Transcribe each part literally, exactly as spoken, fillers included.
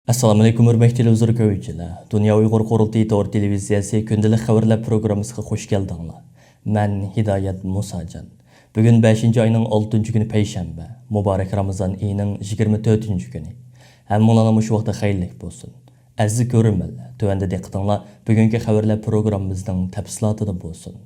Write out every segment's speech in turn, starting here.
ئەسسالامۇئەلەيكۇم، ھۆرمەتلىك تېلېۋىزور كۆرگۈچىلەر. دۇنيا ئۇيغۇر قۇرۇلتىيى تور تېلېۋىزىيەسى كۈندىلىك خەۋەرلەر پروگراممىسىغا خۇش كەلدىڭلار. مەن ھىدايەت مۇساجان. بۈگۈن بەشىنچى ئاينىڭ ئالتىنچى كۈنى، پەيشەنبە. مۇبارەك رامىزان ئېيىنىڭ يىگىرمە تۆتىنچى كۈنى. ھەممىڭلارنىڭ مۇشۇ ۋاقتى خەيرلىك بولسۇن. ئەزىز كۆرۈرمەنلەر، تۆۋەندە دىققىتىڭلار بۈگۈنكى خەۋەرلەر پروگراممىمىزنىڭ تەپسىلاتىدا بولسۇن.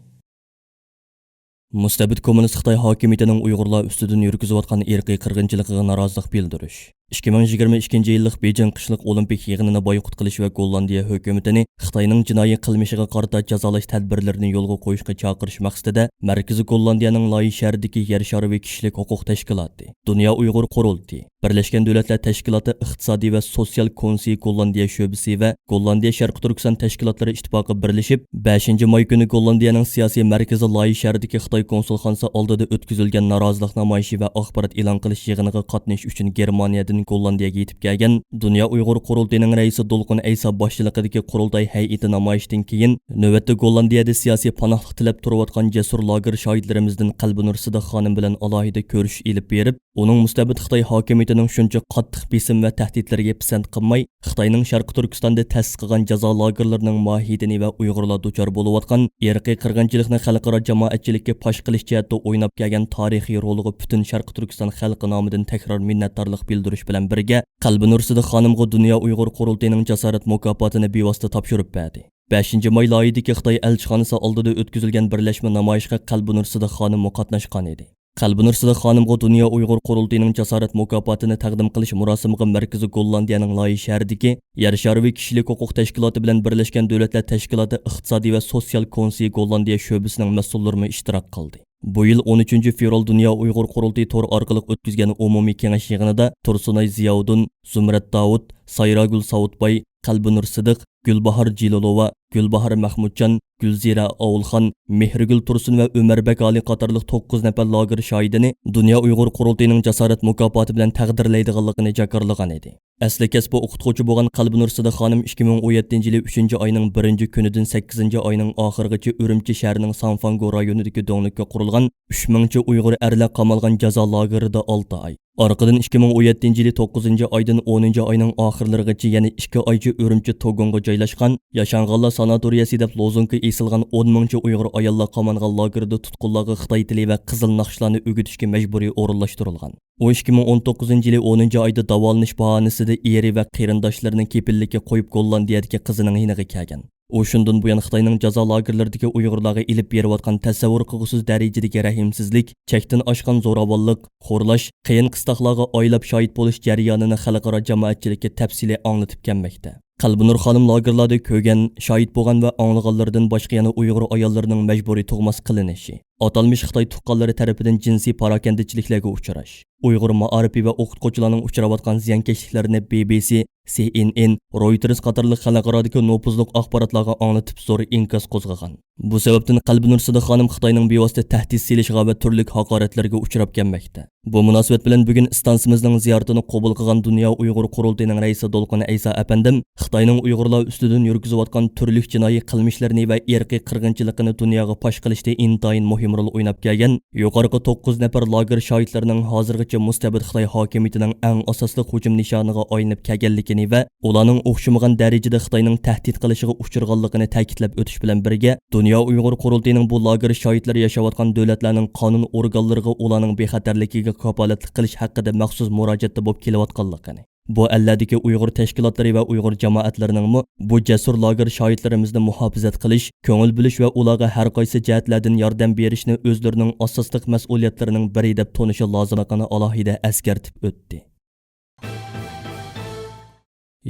مۇستەبىت كوممۇنىست خىتاي ھاكىمىيىتىنىڭ ئۇيغۇرلار ئۈستىدىن يۈرگۈزۈۋاتقان ئىرقىي قىرغىنچىلىقىغا نارازىلىق بىلدۈرۈش. ئىككى مىڭ يىگىرمە ئىككىنچى يىللىق بېيجىڭ قىشلىق ئولىمپىك يىغىنىنى بايقۇت قىلىش ۋە گوللاندىيە ھۆكۈمىتىنى خىتاينىڭ جىنايى قىلمىشىغا قارىتا جازالاش تەدبىرلىرىنى يولغا قويۇشقا چاقىرىش مەقسىتىدە، مەركىزىي گوللاندىيەنىڭ لايى شەھىرىدىكى يەر شارى ۋە كىشىلىك ھوقۇق تەشكىلاتى، دۇنيا ئۇيغۇر قۇرۇلتىيى، بىرلەشكەن دۆلەتلەر تەشكىلاتى ئىقتىسادىي ۋە سوتسىيال كونسېيى گوللاندىيە شۆبىسى ۋە گوللاندىيە شەرقىي تۈركىستان تەشكىلاتلىرى ئىتتىپاقى بىرلىشىپ، بەشىنچى ماي كۈنى گوللاندىيەنىڭ سىياسىي مەركىزى لايى شەھىرىدىكى خىتاي كونسۇلخانىسى ئالدىدا ئۆتكۈزۈلگەن نارازىلىق نامايىشى ۋە ئاخبارات ئېلان قىلىش يىغىنىغا قاتنىشىش ئۈچۈن گېرمانىيەدىن گوللاندىيەگە يېتىپ كەلگەن دۇنيا ئۇيغۇر قۇرۇلتىيىنىڭ رەئىسى دولقۇن ئەيسا باشچىلىقىدىكى قۇرۇلتاي ھەيئىتى نامايىشتىن كېيىن، نۆۋەتتە گوللاندىيەدە سىياسىي پاناھلىق تىلەپ تۇرۇۋاتقان جەسۇر لاگېر شاھىتلىرىمىزدىن قەلبىنۇر سىدىق خانىم بىلەن ئالاھىدە كۆرۈشۈش ئېلىپ بېرىپ، ئۇنىڭ مۇستەبىت خىتاي ھاكىمىيىتىنىڭ شۇنچە قاتتىق بېسىم ۋە تەھدىتلىرىگە پىسەنت قىلماي، خىتاينىڭ شەرقىي تۈركىستاندا تەسىس قىلغان جازا لاگېرلىرىنىڭ ماھىيىتىنى ۋە ئۇيغۇرلار دۇچار بولۇۋاتقان ئىرقىي قىرغىنچىلىقنى خەلقئارا جامائەتچىلىككە پاش قىلىش جەھەتتە ئويناپ كەلگەن تارىخىي رولىغا پۈتۈن شەرقىي تۈركىستان خەلقى نامىدىن تەكرار مىننەتدارلىق بىلدۈرۈش بىلەن بىرگە، قەلبىنۇر سىدىق خانىمغا دۇنيا ئۇيغۇر قۇرۇلتىيىنىڭ جاسارەت مۇكاپاتىنى بىۋاسىتە تاپشۇرۇپ بەردى. بەشىنچى ماي لايىدىكى خىتاي ئەلچىخانىسى ئالدىدا ئۆتكۈزۈلگەن بىرلەشمە نامايىشقا قەلبىنۇر سىدىق خانىممۇ قاتناشقان ئىدى. قەلبىنۇر سىدىق خانىمغا دۇنيا ئۇيغۇر قۇرۇلتىيىنىڭ جاسارەت مۇكاپاتىنى تەقدىم قىلىش مۇراسىمىغا مەركىزىي گوللاندىيەنىڭ لايى شەھىرىدىكى يەر شارى ۋە كىشىلىك ھوقۇق تەشكىلاتى بىلەن بىرلەشكەن دۆلەتلەر تەشكىلاتى ئىقتىسادىي ۋە سوتسىيال كونسېيى گوللاندىيە شۆبىسىنىڭ مەسئۇللىرىمۇ ئىشتىراك قىلدى. بۇ يىل ئون ئۈچىنچى فېۋرال دۇنيا ئۇيغۇر قۇرۇلتىيى تور ئارقىلىق ئۆتكۈزگەن ئومۇمىي كېڭەش يىغىنىدا تۇرسۇنئاي زىياۋۇدۇن، زۇمرەت داۋۇت، سايراگۈل ساۋۇتباي، قەلبىنۇر سىدىق، گۈلباھار جېلىلوۋا، گۈلباھار مەخمۇتجان، گۈلزىرە ئاۋۇلخان، مېھرىگۈل تۇرسۇن ۋە ئۆمەر بەكئالى قاتارلىق توققۇز نەپەر لاگېر شاھىتىنى دۇنيا ئۇيغۇر قۇرۇلتىيىنىڭ جاسارەت مۇكاپاتى بىلەن تەقدىرلەيدىغانلىقىنى جاكارلىغان ئىدى. ئەسلى كەسپى ئوقۇتقۇچى بولغان قەلبىنۇر سىدىق خانىم ئىككى مىڭ ئون يەتتىنچى يىلى ئۈچىنچى ئاينىڭ بىرىنچى كۈنىدىن سەككىزىنچى ئاينىڭ ئاخىرىغىچە ئۈرۈمچى شەھىرىنىڭ ساڭفاڭگو رايونىدىكى دۆڭلۈككە قۇرۇلغان ئۈچ مىڭچە ئۇيغۇر ئەرلەر قامالغان جازا لاگېرىدا ئالتە ئاي، ئارقىدىن ئىككى مىڭ ئون يەتتىنچى يىلى توققۇزىنچى ئايدىن ئونىنچى ئاينىڭ ئاخىرلىرىغىچە يەنە ئىككى ئايچە ئۈرۈمچى توگونغا جايلاشقان ياشانغانلار ساناتورىيەسى دەپ لوزۇنكا ئېسىلغان ئون مىڭچە ئۇيغۇر ئاياللار قامالغان لاگېردا تۇتقۇنلارغا خىتاي تىلى ۋە قىزىل ناخشىلارنى ئۆگىتىشكە مەجبۇرىي ئورۇنلاشتۇرۇلغان. ئۇ ئىككى مىڭ ئون توققۇزىنچى يىلى ئونىنچى ئايدا داۋالىنىش باھانىسىدە ئېرى ۋە قېرىنداشلىرىنى كېپىللىككە قويۇپ، گوللاندىيەدىكى قىزىنىڭ يېنىغا كەلگەن. ئۇ شۇندىن بۇيان خىتاينىڭ جازا لاگېرلىرىدىكى ئۇيغۇرلارغا ئېلىپ بېرىۋاتقان تەسەۋۋۇر قىلغۇسىز دەرىجىدىكى رەھىمسىزلىك، چەكتىن ئاشقان زوراۋانلىق، خورلاش، قىيىن قىستاقلارغا ئايلاپ شاھىت بولۇش جەريانىنى خەلقئارا جامائەتچىلىككە تەپسىلىي ئاڭلىتىپ كەلمەكتە. قەلبىنۇر خانىم لاگېرلاردا كۆرگەن، شاھىت بولغان ۋە ئاڭلىغانلىرىدىن باشقا يەنە ئۇيغۇر ئاياللىرىنىڭ مەجبۇرىي تۇغماس قىلىنىشى، ئاتالمىش خىتاي تۇغقانلىرى تەرىپىدىن جىنسىي پاراكەندىچىلىكلەرگە ئۇچراش، ئۇيغۇر مائارىپى ۋە ئوقۇتقۇچىلارنىڭ ئۇچراۋاتقان زىيانكەشلىكلىرىنى بى بى سى، سى ئېن ئېن، رويتېرس قاتارلىق خەلقئارادىكى نوپۇزلۇق ئاخباراتلارغا ئاڭلىتىپ زور ئىنكاس قوزغىغان. بۇ سەۋەبتىن قەلبىنۇر سىدىق خانىم خىتاينىڭ بىۋاسىتە تەھدىت سېلىشىغا ۋە تۈرلۈك ھاقارەتلەرگە ئۇچراپ كەلمەكتە. بۇ مۇناسىۋەت بىلەن بۈگۈن ئىستانسىمىزنىڭ زىيارىتىنى قوبۇل قىلغان دۇنيا ئۇيغۇر قۇرۇلتىيىنىڭ رەئىسى دولقۇن ئەيسا ئەپەندىم خىتاينىڭ ئۇيغۇرلار ئۈستىدىن يۈرگۈزۈۋاتقان تۈرلۈك جىنايى قىلمىشلىرىنى ۋە ئىرقىي قىرغىنچىلىقىنى دۇنياغا پاش قىلىشتا ئىنتايىن مۇھىم رول ئويناپ كەلگەن يۇقىرىقى توققۇز نەپەر لاگېر شاھىتلىرىنىڭ ھازىرغىچە مۇستەبىت خىتاي ھاكىمىيىتىنىڭ ئەڭ ئاساسلىق ھۇجۇم نىشانىغا ئايلىنىپ كەلگەنلىكىنى ۋە ئۇلارنىڭ ئوخشىمىغان دەرىجىدە خىتاينىڭ تەھدىت قىلىشىغا ئۇچرىغانلىقىنى تەكىتلەپ ئۆتۈش بىلەن بىرگە، دۇنيا ئۇيغۇر قۇرۇلتىيىنىڭ بۇ لاگېر شاھىتلىرى ياشاۋاتقان دۆلەتلەرنىڭ قانۇن ئورگانلىرىغا ئۇلارنىڭ بىخەتەرلىكىگە كاپالەتلىك قىلىش ھەققىدە مەخسۇس مۇراجىئەتتە بولۇپ كېلىۋاتقانلىقىنى، بۇ ئەللەردىكى ئۇيغۇر تەشكىلاتلىرى ۋە ئۇيغۇر جامائەتلىرىنىڭمۇ بۇ جەسۇر لاگېر شاھىتلىرىمىزنى مۇھاپىزەت قىلىش، كۆڭۈل بۆلۈش ۋە ئۇلارغا ھەر قايسى جەھەتلەردىن ياردەم بېرىشنى ئۆزلىرىنىڭ ئاساسلىق مەسئۇلىيەتلىرىنىڭ بىرى دەپ تونۇشى لازىملىقىنى ئالاھىدە ئەسكەرتىپ ئۆتتى.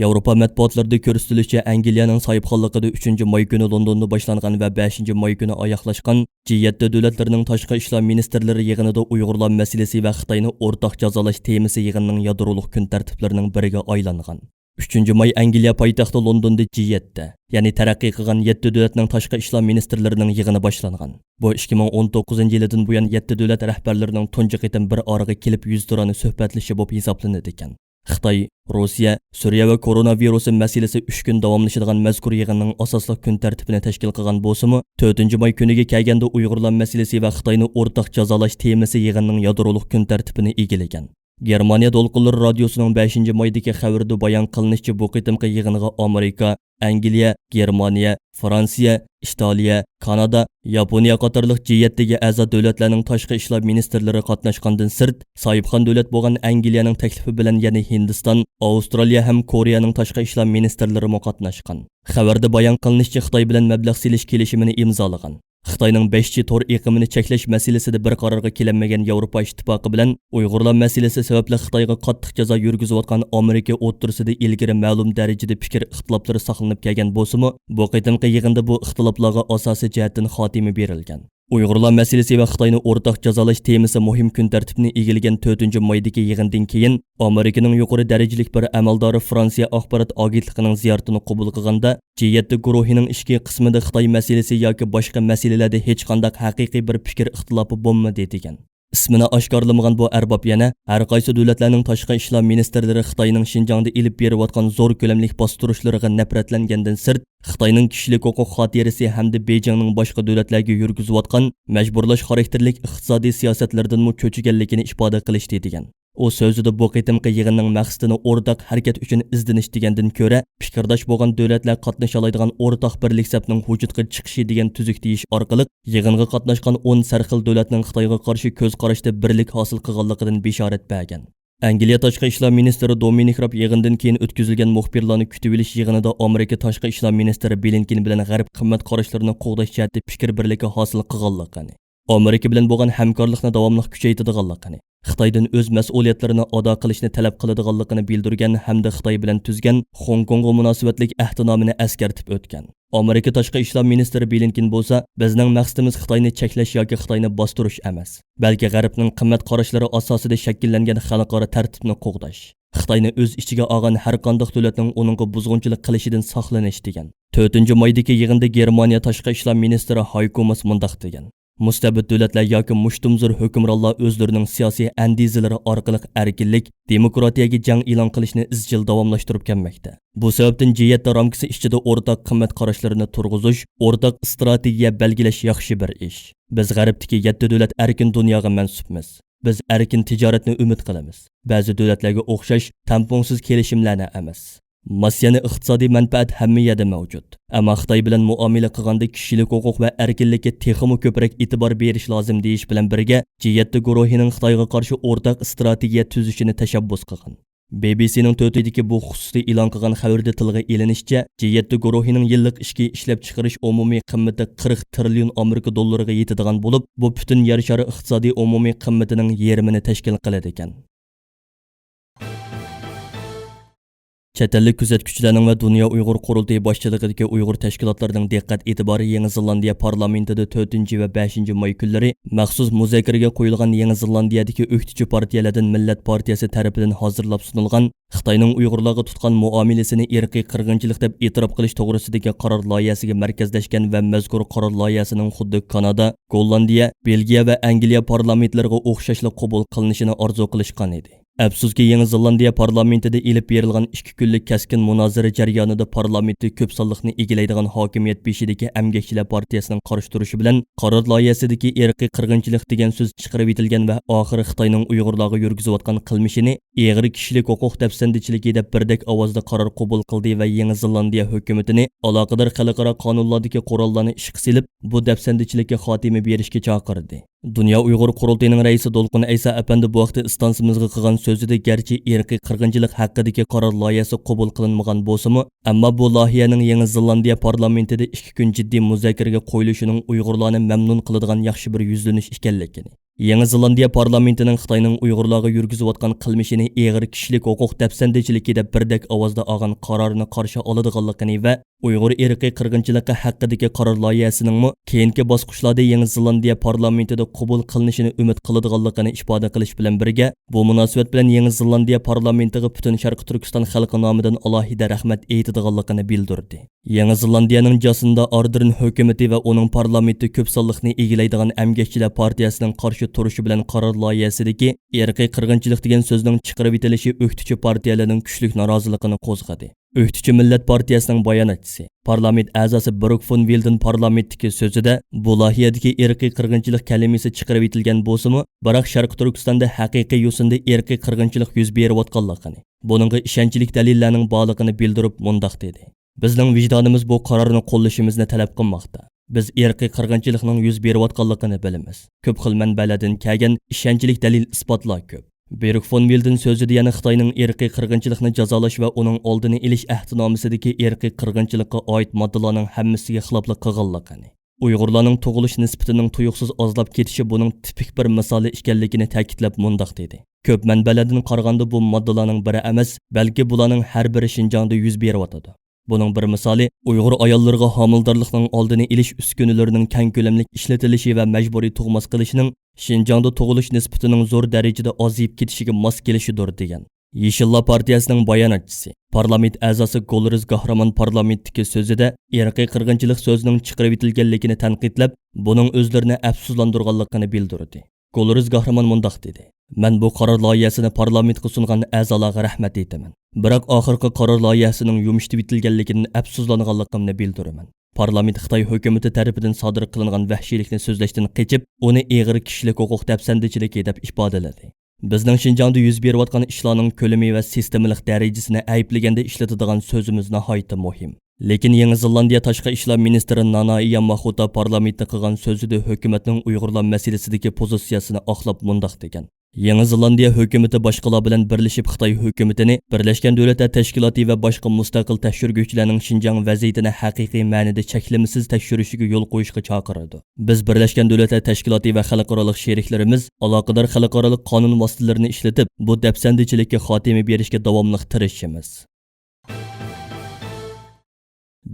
ياۋروپا مەتبۇئاتلىرىدا كۆرسىتىلىشىچە، ئەنگلىيەنىڭ ساھىبخانلىقىدا ئۈچىنچى ماي كۈنى لوندوندا باشلانغان ۋە بەشىنچى ماي كۈنى ئاياغلاشقان جى يەتتە دۆلەتلىرىنىڭ تاشقى ئىشلار مىنىستىرلىرى يىغىنىدا ئۇيغۇرلار مەسىلىسى ۋە خىتاينى ئورتاق جازالاش تېمىسى يىغىننىڭ يادرولۇق كۈن تەرتىپلىرىنىڭ بىرىگە ئايلانغان. ئۈچىنچى ماي ئەنگلىيە پايتەختى لوندوندا جى يەتتە، يەنى تەرەققىي قىلغان يەتتە دۆلەتنىڭ تاشقى ئىشلار مىنىستىرلىرىنىڭ يىغىنى باشلانغان. بۇ ئىككى مىڭ ئون توققۇزىنچى يىلىدىن بۇيان يەتتە دۆلەت رەھبەرلىرىنىڭ تۇنجى قېتىم بىر ئارىغا كېلىپ يۈزتۇرانە سۆھبەتلىشىشى بولۇپ ھېسابلىنىدىكەن. خىتاي، روسىيە، سۈرىيە ۋە كورونا ۋىرۇسى مەسىلىسى ئۈچ كۈن داۋاملىشىدىغان مەزكۇر يىغىننىڭ ئاساسلىق كۈن تەرتىپىنى تەشكىل قىلغان بولسىمۇ، تۆتىنچى ماي كۈنىگە كەلگەندە ئۇيغۇرلار مەسىلىسى ۋە خىتاينى ئورتاق جازالاش تېمىسى يىغىننىڭ يادرولۇق كۈن تەرتىپىنى ئىگىلىگەن. گېرمانىيە دولقۇنلىرى رادىيوسىنىڭ بەشىنچى مايدىكى خەۋىرىدە بايان قىلىنىشىچە، بۇ قېتىمقى يىغىنغا ئامېرىكا، ئەنگلىيە، گېرمانىيە، فرانسىيە، ئىتالىيە، كانادا، ياپونىيە قاتارلىق جى يەتتىگە ئەزا دۆلەتلەرنىڭ تاشقى ئىشلار مىنىستىرلىرى قاتناشقاندىن سىرت، ساھىبخان دۆلەت بولغان ئەنگلىيەنىڭ تەكلىپى بىلەن يەنە ھىندىستان، ئاۋسترالىيە ھەم كورېيەنىڭ تاشقى ئىشلار مىنىستىرلىرىمۇ قاتناشقان. خەۋەردە بايان قىلىنىشىچە، خىتاي بىلەن مەبلەغ سېلىش كېلىشىمىنى ئىمزالىغان. خىتاينىڭ بەش جى تور ئېقىمىنى چەكلەش مەسىلىسىدە بىر قارارغا كېلەلمىگەن ياۋروپا ئىتتىپاقى بىلەن ئۇيغۇرلار مەسىلىسى سەۋەبلىك خىتايغا قاتتىق جازا يۈرگۈزۈۋاتقان ئامېرىكا ئوتتۇرىسىدا ئىلگىرى مەلۇم دەرىجىدە پىكىر ئىختىلاپلىرى ساقلىنىپ كەلگەن بولسىمۇ، بۇ قېتىمقى يىغىندا بۇ ئىختىلاپلارغا ئاساسىي جەھەتتىن خاتىمە بېرىلگەن. ئۇيغۇرلار مەسىلىسى ۋە خىتاينى ئورتاق جازالاش تېمىسى مۇھىم كۈن تەرتىپىنى ئىگىلىگەن تۆتىنچى مايدىكى يىغىندىن كېيىن، ئامېرىكىنىڭ يۇقىرى دەرىجىلىك بىر ئەمەلدارى فرانسىيە ئاخبارات ئاگېنتلىقىنىڭ زىيارىتىنى قوبۇل قىلغاندا، جى يەتتە گۇرۇھىنىڭ ئىچكى قىسمىدا خىتاي مەسىلىسى ياكى باشقا مەسىلىلەردە ھېچقانداق ھەقىقىي بىر پىكىر ئىختىلاپى بولمىدى، دېگەن. ئىسمىنى ئاشكارىلىمىغان بۇ ئەرباب يەنە، ھەر قايسى دۆلەتلەرنىڭ تاشقى ئىشلار مىنىستىرلىرى خىتاينىڭ شىنجاڭدا ئېلىپ بېرىۋاتقان زور كۆلەملىك باستۇرۇشلىرىغا نەپرەتلەنگەندىن سىرت، خىتاينىڭ كىشىلىك ھوقۇق خاتىرىسى ھەمدە بېيجىڭنىڭ باشقا دۆلەتلەرگە يۈرگۈزۈۋاتقان مەجبۇرلاش خاراكتېرلىك ئىقتىسادىي سىياسەتلىرىدىنمۇ چۆچۈگەنلىكىنى ئىپادە قىلىشتى، دېگەن. ئۇ سۆزىدە بۇ قېتىمقى يىغىننىڭ مەقسىتىنى ئورتاق ھەرىكەت ئۈچۈن ئىزدىنىش دېگەندىن كۆرە، پىكىرداش بولغان دۆلەتلەر قاتنىشالايدىغان ئورتاق بىرلىك سەپنىڭ ۋۇجۇدقا چىقىشى دېگەن تۈزۈك دېيىش ئارقىلىق، يىغىنغا قاتناشقان ئون سەرخىل دۆلەتنىڭ خىتايغا قارشى كۆز قاراشتا بىرلىك ھاسىل قىلغانلىقىدىن بېشارەت بەرگەن. ئەنگلىيە تاشقى ئىشلار مىنىستىرى دومىنىك راب يىغىندىن كېيىن ئۆتكۈزۈلگەن مۇخبىرلارنى كۈتۈۋېلىش يىغىنىدا ئامېرىكا تاشقى ئىشلار مىنىستىرى بلىنكېن بىلەن غەرب قىممەت قاراشلىرىنى قوغداش جەھەتتە پىكىر بىرلىكى ھاسىل قىلغانلىقىنى، ئامېرىكا بىلەن بولغان ھەمكارلىقنى داۋاملىق كۈچەيتىدىغانلىقىنى، خىتايدىن ئۆز مەسئۇلىيەتلىرىنى ئادا قىلىشنى تەلەپ قىلىدىغانلىقىنى بىلدۈرگەن ھەمدە خىتاي بىلەن تۈزگەن خوڭكوڭغا مۇناسىۋەتلىك ئەھدىنامىنى ئەسكەرتىپ ئۆتكەن. ئامېرىكا تاشقى ئىشلار مىنىستىرى بلىنكېن بولسا، بىزنىڭ مەقسىتىمىز خىتاينى چەكلەش ياكى خىتاينى باستۇرۇش ئەمەس، بەلكى غەربنىڭ قىممەت قاراشلىرى ئاساسىدا شەكىللەنگەن خەلقئارا تەرتىپنى قوغداش، خىتاينى ئۆز ئىچىگە ئالغان ھەر قانداق دۆلەتنىڭ ئۇنىڭغا بۇزغۇنچىلىق قىلىشىدىن ساقلىنىش، دېگەن. تۆتىنچى مايدىكى يىغىندا گېرمانىيە تاشقى ئىشلار مىنىستىرى ھايكو ماس مۇنداق دېگەن: مۇستەبىت دۆلەتلەر ياكى مۇشتۇمزور ھۆكۈمرانلار ئۆزلىرىنىڭ سىياسىي ئەندىزىلىرى ئارقىلىق ئەركىنلىك، دېموكراتىيەگە جەڭ ئېلان قىلىشنى ئىزچىل داۋاملاشتۇرۇپ كەلمەكتە. بۇ سەۋەبتىن جى يەتتە رامكىسى ئىچىدە ئورتاق قىممەت قاراشلىرىنى تۇرغۇزۇش، ئورتاق ئىستراتېگىيە بەلگىلەش ياخشى بىر ئىش. بىز غەربتىكى يەتتە دۆلەت ئەركىن دۇنياغا مەنسۇپمىز. بىز ئەركىن تىجارەتنى ئۈمىد قىلىمىز. بەزى دۆلەتلەرگە ئوخشاش تەڭپۇڭسىز كېلىشىملەرنى ئەمەس. ماس يەنە ئىقتىسادىي مەنپەئەت ھەممە يەردە مەۋجۇت. ئەمما خىتاي بىلەن مۇئامىلە قىلغاندا كىشىلىك ھوقۇق ۋە ئەركىنلىككە تېخىمۇ كۆپرەك ئېتىبار بېرىش لازىم دېيىش بىلەن بىرگە، جى يەتتە گۇرۇھىنىڭ خىتايغا قارشى ئورتاق ئىستراتېگىيە تۈزۈشىنى تەشەببۇس قىلغان. بى بى سىنىڭ تۆتىدىكى بۇ خۇسۇسىي ئېلان قىلغان خەۋىرىدە تىلغا ئېلىنىشىچە، جى يەتتە گۇرۇھىنىڭ يىللىق ئىچكى ئىشلەپچىقىرىش ئومۇمىي قىممىتى قىرىق تىرىليون ئامېرىكا دوللىرىغا يېتىدىغان بولۇپ، بۇ پۈتۈن يەر شارى ئىقتىسادىي ئومۇمىي قىممىتىنىڭ يېرىمىنى تەشكىل قىلىدىكەن. چەت ئەللىك كۆزەتكۈچىلەرنىڭ ۋە دۇنيا ئۇيغۇر قۇرۇلتىيى باشچىلىقىدىكى ئۇيغۇر تەشكىلاتلىرىنىڭ دىققەت ئېتىبارى يېڭى زېلاندىيە پارلامېنتىدا تۆتىنچى ۋە بەشىنچى ماي كۈنلىرى مەخسۇس مۇزاكىرىگە قويۇلغان يېڭى زېلاندىيەدىكى ئۆكتىچى پارتىيەلەردىن مىللەت پارتىيەسى تەرىپىدىن ھازىرلاپ سۇنۇلغان خىتاينىڭ ئۇيغۇرلارغا تۇتقان مۇئامىلىسىنى ئىرقىي قىرغىنچىلىق دەپ ئېتىراپ قىلىش توغرىسىدىكى قارار لايىھەسىگە مەركەزلەشكەن ۋە مەزكۇر قارار لايىھەسىنىڭ خۇددى كانادا، گوللاندىيە، بېلگىيە ۋە ئەنگلىيە پارلامېنتلىرىغا ئوخشاشلا قوبۇل قىلىنىشىنى ئارزۇ قىلىشقان ئىدى. ئەپسۇسكى، يېڭى زېلاندىيە پارلامېنتىدا ئېلىپ بېرىلغان ئىككى كۈنلۈك كەسكىن مۇنازىرە جەريانىدا پارلامېنتتا كۆپ سانلىقنى ئىگىلەيدىغان ھاكىمىيەت بېشىدىكى ئەمگەكچىلەر پارتىيەسىنىڭ قارشى تۇرۇشى بىلەن قارار لايىھەسىدىكى ئىرقىي قىرغىنچىلىق دېگەن سۆز چىقىرىۋېتىلگەن ۋە ئاخىرى خىتاينىڭ ئۇيغۇرلارغا يۈرگۈزۈۋاتقان قىلمىشىنى ئېغىر كىشىلىك ھوقۇق دەپسەندىچىلىكى دەپ بىردەك ئاۋازدا قارار قوبۇل قىلدى ۋە يېڭى زېلاندىيە ھۆكۈمىتىنى ئالاقىدار خەلقئارا قانۇنلاردىكى قوراللارنى ئىشقا سېلىپ، بۇ دەپسەندىچىلىككە خاتىمە بېرىشكە چاقىردى. دۇنيا ئۇيغۇر قۇرۇلتىيىنىڭ رەئىسى دولقۇن ئەيسا ئەپەندى بۇ ھەقتە ئىستانسىمىزغا قىلغان سۆزىدە، گەرچە ئىرقىي قىرغىنچىلىق ھەققىدىكى قارار لايىھەسى قوبۇل قىلىنمىغان بولسىمۇ، ئەمما بۇ لايىھەنىڭ يېڭى زېلاندىيە پارلامېنتىدا ئىككى كۈن جىددىي مۇزاكىرىگە قويۇلۇشىنىڭ ئۇيغۇرلارنى مەمنۇن قىلىدىغان ياخشى بىر يۈزلىنىش ئىكەنلىكىنى، يېڭى زېلاندىيە پارلامېنتىنىڭ خىتاينىڭ ئۇيغۇرلارغا يۈرگۈزۈۋاتقان قىلمىشىنى ئېغىر كىشىلىك ھوقۇق دەپسەندىچىلىكى دەپ بىردەك ئاۋازدا ئالغان قارارىنى قارشى ئالىدىغانلىقىنى ۋە ئۇيغۇر ئىرقىي قىرغىنچىلىقى ھەققىدىكى قارار لايىھەسىنىڭمۇ كېيىنكى باسقۇچلاردا يېڭى زېلاندىيە پارلامېنتىدا قوبۇل قىلىنىشىنى ئۈمىد قىلىدىغانلىقىنى ئىپادە قىلىش بىلەن بىرگە، بۇ مۇناسىۋەت بىلەن يېڭى زېلاندىيە پارلامېنتىغا پۈتۈن شەرقىي تۈركىستان خەلقى نامىدىن ئالاھىدە رەھمەت ئېيتىدىغانلىقىنى بىلدۈردى. يېڭى زېلاندىيەنىڭ جاسىندا ئاردېرن ھۆكۈمىتى ۋە ئۇنىڭ پارلامېنتى كۆپ سانلىقنى ئىگىلەيدىغان ئەمگەكچىلەر پارتىيەسىنىڭ قارشى تۇرۇشى بىلەن قارار لايىھەسىدىكى ئىرقىي قىرغىنچىلىق دېگەن سۆزنىڭ چىقىرىۋېتىلىشى ئۆكتىچى پارتىيەلەرنىڭ كۈچلۈك نارازىلىقىنى قوزغىدى. ئۆكتىچى مىللەت پارتىيەسىنىڭ باياناتچىسى، پارلامېنت ئەزاسى بروك فون ۋىلدېن پارلامېنتتىكى سۆزىدە، بۇ لايىھەدىكى ئىرقىي قىرغىنچىلىق كەلىمىسى چىقىرىۋېتىلگەن بولسىمۇ، بىراق شەرقىي تۈركىستاندا ھەقىقىي يوسۇندا ئىرقىي قىرغىنچىلىق يۈز بېرىۋاتقانلىقىنى، بۇنىڭغا ئىشەنچلىك دەلىللەرنىڭ بارلىقىنى بىلدۈرۈپ مۇنداق دېدى: بىزنىڭ ۋىجدانىمىز بۇ قارارنى قوللىشىمىزنى تەلەپ قىلماقتا. بىز ئىرقىي قىرغىنچىلىقنىڭ يۈز بېرىۋاتقانلىقىنى بىلىمىز. كۆپ خىل مەنبەلەردىن كەلگەن ئىشەنچلىك دەلىل-ئىسپاتلار كۆپ. بېروك فون ۋىلدېن سۆزىدە يەنە خىتاينىڭ ئىرقىي قىرغىنچىلىقنى جازالاش ۋە ئۇنىڭ ئالدىنى ئېلىش ئەھدىنامىسىدىكى ئىرقىي قىرغىنچىلىققا ئائىت ماددىلارنىڭ ھەممىسىگە خىلاپلىق قىلغانلىقىنى، ئۇيغۇرلارنىڭ تۇغۇلۇش نىسبىتىنىڭ تۇيۇقسىز ئازلاپ كېتىشى بۇنىڭ تىپىك بىر مىسالى ئىكەنلىكىنى تەكىتلەپ مۇنداق دېدى: كۆپ مەنبەلەردىن قارىغاندا بۇ ماددىلارنىڭ بىرى ئەمەس، بەلكى بۇلارنىڭ ھەر بىرى شىنجاڭدا يۈز بېرىۋاتىدۇ. بۇنىڭ بىر مىسالى، ئۇيغۇر ئاياللىرىغا ھامىلىدارلىقنىڭ ئالدىنى ئېلىش ئۈسكۈنىلىرىنىڭ كەڭ كۆلەملىك ئىشلىتىلىشى ۋە مەجبۇرىي تۇغماس قىلىشنىڭ شىنجاڭدا تۇغۇلۇش نىسبىتىنىڭ زور دەرىجىدە ئازىيىپ كېتىشىگە ماس كېلىشىدۇر، دېگەن. يېشىللار پارتىيەسىنىڭ باياناتچىسى، پارلامېنت ئەزاسى گۈلرىز گاھرىمان پارلامېنتتىكى سۆزىدە ئىرقىي قىرغىنچىلىق سۆزىنىڭ چىقىرىۋېتىلگەنلىكىنى تەنقىدلەپ، بۇنىڭ ئۆزلىرىنى ئەپسۇسلاندۇرغانلىقىنى بىلدۈردى. گۈلرىز گاھرىمان مۇنداق دېدى: مەن بۇ قارار لايىھەسىنى پارلامېنتقا سۇنغان ئەزالارغا رەھمەت ئېيتىمەن. بىراق ئاخىرقى قارار لايىھەسىنىڭ يۇمشىتىۋېتىلگەنلىكىدىن ئەپسۇسلانغانلىقىمنى بىلدۈرىمەن. پارلامېنت خىتاي ھۆكۈمىتى تەرىپىدىن سادىر قىلىنغان ۋەھشىيلىكنى سۆزلەشتىن قېچىپ، ئۇنى ئېغىر كىشىلىك ھوقۇق دەپسەندىچىلىكى دەپ ئىپادىلىدى. بىزنىڭ شىنجاڭدا يۈز بېرىۋاتقان ئىشلارنىڭ كۆلىمى ۋە سىستېمىلىق دەرىجىسىنى ئەيىبلىگەندە ئىشلىتىدىغان سۆزىمىز ناھايىتى مۇھىم. لېكىن يېڭى زېلاندىيە تاشقى ئىشلار مىنىستىرى نانا ياماخۇتا پارلامېنتتا قىلغان سۆزىدە ھۆكۈمەتنىڭ ئۇيغۇرلار مەسىلىسىدىكى پوزىتسىيەسىنى ئاقلاپ مۇنداق دېگەن: يېڭى زېلاندىيە ھۆكۈمىتى باشقىلار بىلەن بىرلىشىپ خىتاي ھۆكۈمىتىنى بىرلەشكەن دۆلەتلەر تەشكىلاتى ۋە باشقا مۇستەقىل تەكشۈرگۈچىلەرنىڭ شىنجاڭ ۋەزىيىتىنى ھەقىقىي مەنىدە چەكلىمىسىز تەكشۈرۈشىگە يول قويۇشقا چاقىرىدۇ. بىز بىرلەشكەن دۆلەتلەر تەشكىلاتى ۋە خەلقئارالىق شېرىكلىرىمىز ئالاقىدار خەلقئارالىق قانۇن ۋاسىتىلىرىنى ئىشلىتىپ، بۇ دەپسەندىچىلىككە خاتىمە بېرىشكە داۋاملىق تىرىشىمىز.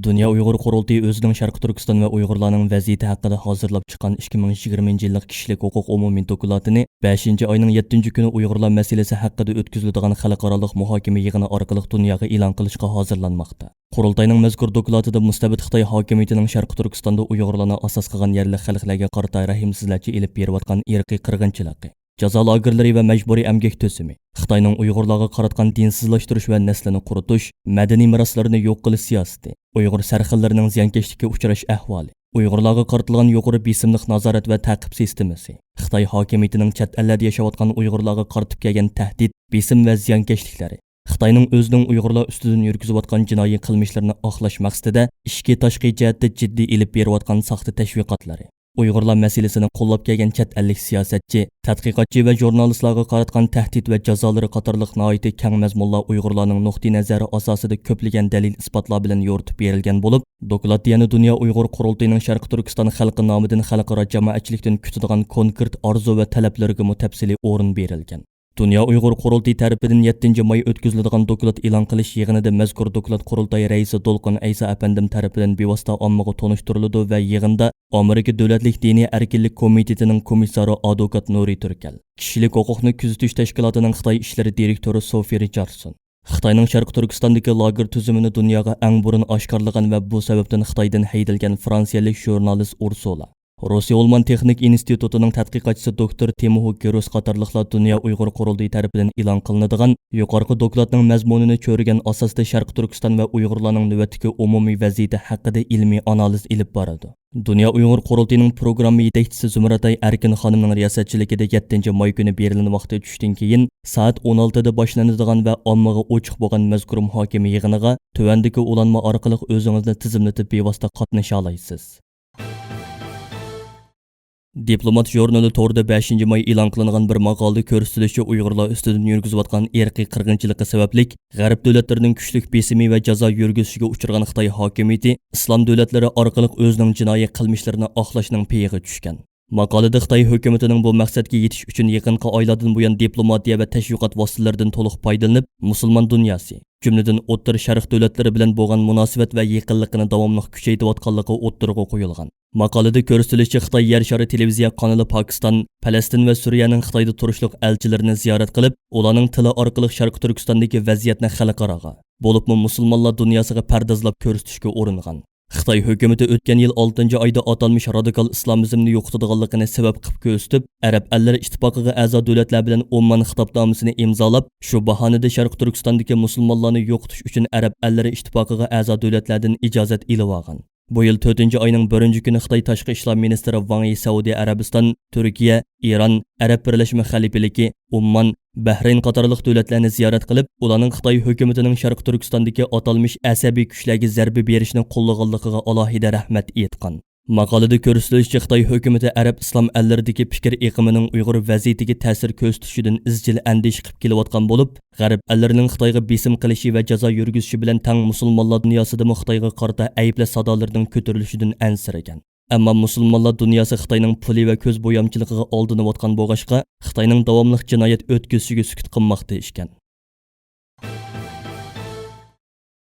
دۇنيا ئۇيغۇر قۇرۇلتىيى ئۆزىنىڭ شەرقىي تۈركىستان ۋە ئۇيغۇرلارنىڭ ۋەزىيىتى ھەققىدە ھازىرلاپ چىققان ئىككى مىڭ يىگىرمىنچى يىللىق كىشىلىك ھوقۇق ئومۇمىي دوكلاتىنى بەشىنچى ئاينىڭ يەتتىنچى كۈنى ئۇيغۇرلار مەسىلىسى ھەققىدە ئۆتكۈزۈلىدىغان خەلقئارالىق مۇھاكىمە يىغىنى ئارقىلىق دۇنياغا ئېلان قىلىشقا ھازىرلانماقتا. قۇرۇلتاينىڭ مەزكۇر دوكلاتىدا مۇستەبىت خىتاي ھاكىمىيىتىنىڭ شەرقىي تۈركىستاندا ئۇيغۇرلارنى ئاساس قىلغان يەرلىك خەلقلەرگە قارىتا رەھىمسىزلەرچە ئېلىپ بېرىۋاتقان ئىرقىي قىرغىنچىلىقى، جازا لاگېرلىرى ۋە مەجبۇرىي ئەمگەك تۈزۈمى، خىتاينىڭ ئۇيغۇرلارغا قاراتقان دىنسىزلاشتۇرۇش ۋە نەسلىنى قۇرۇتۇش، مەدەنىي مىراسلىرىنى يوق قىلىش سىياسىتى، ئۇيغۇر سەرخىللىرىنىڭ زىيانكەشلىككە ئۇچراش ئەھۋالى، ئۇيغۇرلارغا قارىتىلغان يۇقىرى بېسىملىق نازارەت ۋە تەقىب سىستېمىسى، خىتاي ھاكىمىيىتىنىڭ چەت ئەللەردە ياشاۋاتقان ئۇيغۇرلارغا قارىتىپ كەلگەن تەھدىت، بېسىم ۋە زىيانكەشلىكلىرى، خىتاينىڭ ئۆزىنىڭ ئۇيغۇرلار ئۈستىدىن يۈرگۈزۈۋاتقان جىنايى قىلمىشلىرىنى ئاقلاش مەقسىتىدە ئىچكى تاشقى جەھەتتە جىددىي ئېلىپ بېرىۋاتقان ساختا تەشۋىقاتلىرى، ئۇيغۇرلار مەسىلىسىنى قوللاپ كەلگەن چەت ئەللىك سىياسەتچى، تەتقىقاتچى ۋە ژۇرنالىستلارغا قاراتقان تەھدىت ۋە جازالىرى قاتارلىق ناھايىتى كەڭ مەزمۇنلار ئۇيغۇرلارنىڭ نۇقتىئىنەزەرى ئاساسىدا كۆپلىگەن دەلىل-ئىسپاتلار بىلەن يورۇتۇپ بېرىلگەن بولۇپ، دوكلاتتا يەنە دۇنيا ئۇيغۇر قۇرۇلتىيىنىڭ شەرقىي تۈركىستان خەلقى نامىدىن خەلقئارا جامائەتچىلىكتىن كۈتىدىغان كونكرېت ئارزۇ ۋە تەلەپلىرىگىمۇ تەپسىلىي ئورۇن بېرىلگەن. دۇنيا ئۇيغۇر قۇرۇلتىيى تەرىپىدىن يەتتىنچى ماي ئۆتكۈزۈلىدىغان دوكلات ئېلان قىلىش يىغىنىدا مەزكۇر دوكلات قۇرۇلتاي رەئىسى دولقۇن ئەيسا ئەپەندىم تەرىپىدىن بىۋاسىتە ئاممىغا تونۇشتۇرۇلىدۇ ۋە يىغىندا ئامېرىكا دۆلەتلىك دىنىي ئەركىنلىك كومىتېتىنىڭ كومىسسارى ئادۋوكات نۇرى تۈركەل، كىشىلىك ھوقۇقنى كۆزىتىش تەشكىلاتىنىڭ خىتاي ئىشلىرى دىرېكتورى سوفى رىچاردسون، خىتاينىڭ شەرقىي تۈركىستاندىكى لاگېر تۈزۈمىنى دۇنياغا ئەڭ بۇرۇن ئاشكارىلىغان ۋە بۇ سەۋەبتىن خىتايدىن ھەيدەلگەن فرانسىيەلىك ژۇرنالىست ئۇرسۇلا، روسىيە ئۇلمان تېخنىك ئىنستىتۇتىنىڭ تەتقىقاتچىسى دوكتور تىموفو گېروس قاتارلىقلار دۇنيا ئۇيغۇر قۇرۇلتىيى تەرىپىدىن ئېلان قىلىنىدىغان يۇقىرىقى دوكلاتنىڭ مەزمۇنىنى چۆرىگەن ئاساستا شەرقىي تۈركىستان ۋە ئۇيغۇرلارنىڭ نۆۋەتتىكى ئومۇمىي ۋەزىيىتى ھەققىدە ئىلمىي ئانالىز ئېلىپ بارىدۇ. دۇنيا ئۇيغۇر قۇرۇلتىيىنىڭ پروگرامما يېتەكچىسى زۇمرەتئاي ئەركىن خانىمنىڭ رىياسەتچىلىكىدە يەتتىنچى ماي كۈنى بېرلىن ۋاقتى چۈشتىن كېيىن سائەت ئون ئالتىدا باشلىنىدىغان ۋە ئاممىغا ئوچۇق بولغان مەزكۇر مۇھاكىمە يىغىنىغا تۆۋەندىكى ئۇلانما ئارقىلىق ئۆزىڭىزنى تىزىملىتىپ بىۋاسىتە قاتنىشالايسىز. دىپلومات ژۇرنىلى تورىدا بەشىنچى ماي ئېلان قىلىنغان بىر ماقالىدە كۆرسىتىلىشىچە، ئۇيغۇرلار ئۈستىدىن يۈرگۈزۈۋاتقان ئىرقىي قىرغىنچىلىقى سەۋەبلىك غەرب دۆلەتلىرىنىڭ كۈچلۈك بېسىمى ۋە جازا يۈرگۈزۈشىگە ئۇچرىغان خىتاي ھاكىمىيىتى ئىسلام دۆلەتلىرى ئارقىلىق ئۆزىنىڭ جىنايى قىلمىشلىرىنى ئاقلاشنىڭ پېيىغا چۈشكەن. ماقالىدە خىتاي ھۆكۈمىتىنىڭ بۇ مەقسەتكە يېتىش ئۈچۈن يېقىنقى ئايلاردىن بۇيان دىپلوماتىيە ۋە تەشۋىقات ۋاسىتىلىرىدىن تولۇق پايدىلىنىپ، مۇسۇلمان دۇنياسى، جۈملىدىن ئوتتۇرا شەرق دۆلەتلىرى بىلەن بولغان مۇناسىۋەت ۋە يېقىنلىقىنى داۋاملىق كۈچەيتىۋاتقانلىقى ئوتتۇرىغا قويۇلغان. ماقالىدە كۆرسىتىلىشىچە، خىتاي يەر شارى تېلېۋىزىيە قانىلى پاكىستان، پەلەستىن ۋە سۈرىيەنىڭ خىتايدا تۇرۇشلۇق ئەلچىلىرىنى زىيارەت قىلىپ، ئۇلارنىڭ تىلى ئارقىلىق شەرقىي تۈركىستاندىكى ۋەزىيەتنى خەلقئاراغا، بولۇپمۇ مۇسۇلمانلار دۇنياسىغا پەردازلاپ كۆرسىتىشكە ئۇرۇنغان. خىتاي ھۆكۈمىتى ئۆتكەن يىل ئالتىنچى ئايدا ئاتالمىش رادىكال ئىسلامىزمنى يوقىتىدىغانلىقىنى سەۋەب قىلىپ كۆرسىتىپ، ئەرەب ئەللىرى ئىتتىپاقىغا ئەزا دۆلەتلەر بىلەن ئوممان خىتابنامىسىنى ئىمزالاپ، شۇ باھانىدە شەرقىي تۈركىستاندىكى مۇسۇلمانلارنى يوقىتىش ئۈچۈن ئەرەب ئەللىرى ئىتتىپاقىغا ئەزا دۆلەتلەردىن ئىجازەت ئېلىۋالغان. بۇ يىل تۆتىنچى ئاينىڭ بىرىنچى كۈنى خىتاي تاشقى ئىشلار مىنىستىرى ۋاڭ يى سەئۇدى ئەرەبىستان، تۈركىيە، ئىران، ئەرەب بىرلەشمە خەلىپىلىكى، ئوممان، بەھرەين قاتارلىق دۆلەتلەرنى زىيارەت قىلىپ، ئۇلارنىڭ خىتاي ھۆكۈمىتىنىڭ شەرقىي تۈركىستاندىكى ئاتالمىش ئەسەبىي كۈچلەرگە زەربە بېرىشنى قوللىغانلىقىغا ئالاھىدە رەھمەت ئېيتقان. ماقالىدە كۆرسىتىلىشىچە، خىتاي ھۆكۈمىتى ئەرەب ئىسلام ئەللىرىدىكى پىكىر ئېقىمىنىڭ ئۇيغۇر ۋەزىيىتىگە تەسىر كۆرسىتىشىدىن ئىزچىل ئەندىشە قىلىپ كېلىۋاتقان بولۇپ، غەرب ئەللىرىنىڭ خىتايغا بېسىم قىلىشى ۋە جازا يۈرگۈزۈشى بىلەن تەڭ مۇسۇلمانلار دۇنياسىدىمۇ خىتايغا قارىتا ئەيىبلەش سادالىرىنىڭ كۆتۈرۈلۈشىدىن ئەنسىرىگەن. ئەمما مۇسۇلمانلار دۇنياسى خىتاينىڭ پۇلى ۋە كۆز بويامچىلىقىغا ئالدىنىۋاتقان بولغاچقا، خىتاينىڭ داۋاملىق جىنايەت ئۆتكۈزۈشىگە سۈكۈت قىلماقتا ئىكەن.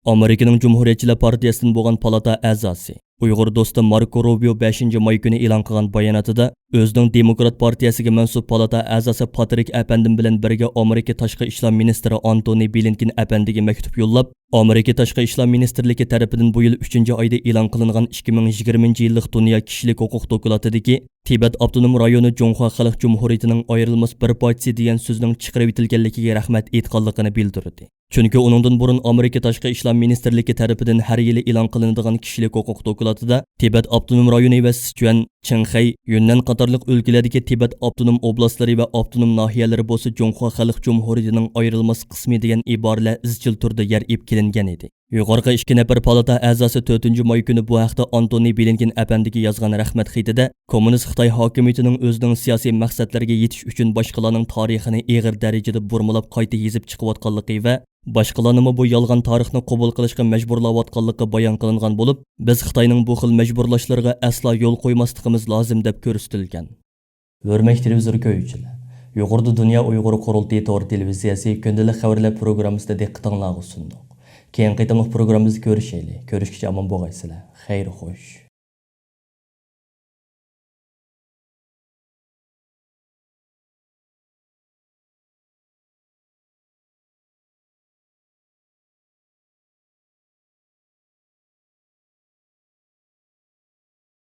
ئامېرىكىنىڭ جۇمھۇرىيەتچىلەر پارتىيەسىدىن بولغان پالاتا ئەزاسى، ئۇيغۇر دوستى ماركو روبىيو بەشىنچى ماي كۈنى ئېلان قىلغان باياناتىدا، ئۆزىنىڭ دېموكرات پارتىيەسىگە مەنسۇپ پالاتا ئەزاسى پاترىك ئەپەندىم بىلەن بىرگە ئامېرىكا تاشقى ئىشلار مىنىستىرى ئانتونى بلىنكېن ئەپەندىگە مەكتۇپ يوللاپ، ئامېرىكا تاشقى ئىشلار مىنىستىرلىكى تەرىپىدىن بۇ يىل ئۈچىنچى ئايدا ئېلان قىلىنغان ئىككى مىڭ يىگىرمىنچى يىللىق دۇنيا كىشىلىك ھوقۇق دوكلاتىدىكى تىبەت ئاپتونوم رايونى جۇڭخۇا خەلق جۇمھۇرىيىتىنىڭ ئايرىلماس بىر پارچىسى دېگەن سۆزنىڭ چىقىرىۋېتىلگەنلىكىگە رەھمەت ئېيتقانلىقىنى بىلدۈردى. چۈنكى ئۇنىڭدىن بۇرۇن ئامېرىكا تاشقى ئىشلار مىنىستىرلىكى تەرىپىدىن ھەر يىلى ئېلان قىلىنىدىغان كىشىلىك ھوقۇق دوكلاتىدا تىبەت ئاپتونوم رايونى ۋە سىچۈەن، چىڭخەي، يۈننەن قاتارلىق ئۆلكىلەردىكى تىبەت ئاپتونوم ئوبلاستلىرى ۋە ئاپتونوم ناھىيەلىرى بولسا جۇڭخۇا خەلق جۇمھۇرىيىتىنىڭ ئايرىلماس قىسمى دېگەن ئىبارىلەر ئىزچىل تۈردە يەر ئېلىپ كېلىنگەن ئىدى. يۇقىرىقى ئىككى نەپەر پالاتا ئەزاسى تۆتىنچى ماي كۈنى بۇ ھەقتە ئانتونى بلىنكېن ئەپەندىگە يازغان رەھمەت خېتىدە، كوممۇنىست خىتاي ھاكىمىيىتىنىڭ ئۆزىنىڭ سىياسىي مەقسەتلىرىگە يېتىش ئۈچۈن باشقىلارنىڭ تارىخىنى ئېغىر دەرىجىدە بۇرمىلاپ قايتا يېزىپ چىقىۋاتقانلىقى ۋە باشقىلارنىمۇ بۇ يالغان تارىخنى قوبۇل قىلىشقا مەجبۇرلاۋاتقانلىقى بايان قىلىنغان بولۇپ، بىز خىتاينىڭ بۇ خىل مەجبۇرلاشلىرىغا ئەسلا يول قويماسلىقىمىز لازىم دەپ كۆرسىتىلگەن. ھۆرمەتلىك تېلېۋىزور كۆرگۈچىلەر، يۇقىرىدا دۇنيا ئۇيغۇر قۇرۇلتىيى تور تېلېۋىزىيەسى كۈندىلىك خەۋەرلەر پروگراممىسىنى دىققىتىڭلارغا سۇندۇق. كېيىنكى قېتىملىق پروگراممىمىزدا كۆرۈشەيلى. كۆرۈشكىچە ئامان بولغايسىلەر. خەير خوش.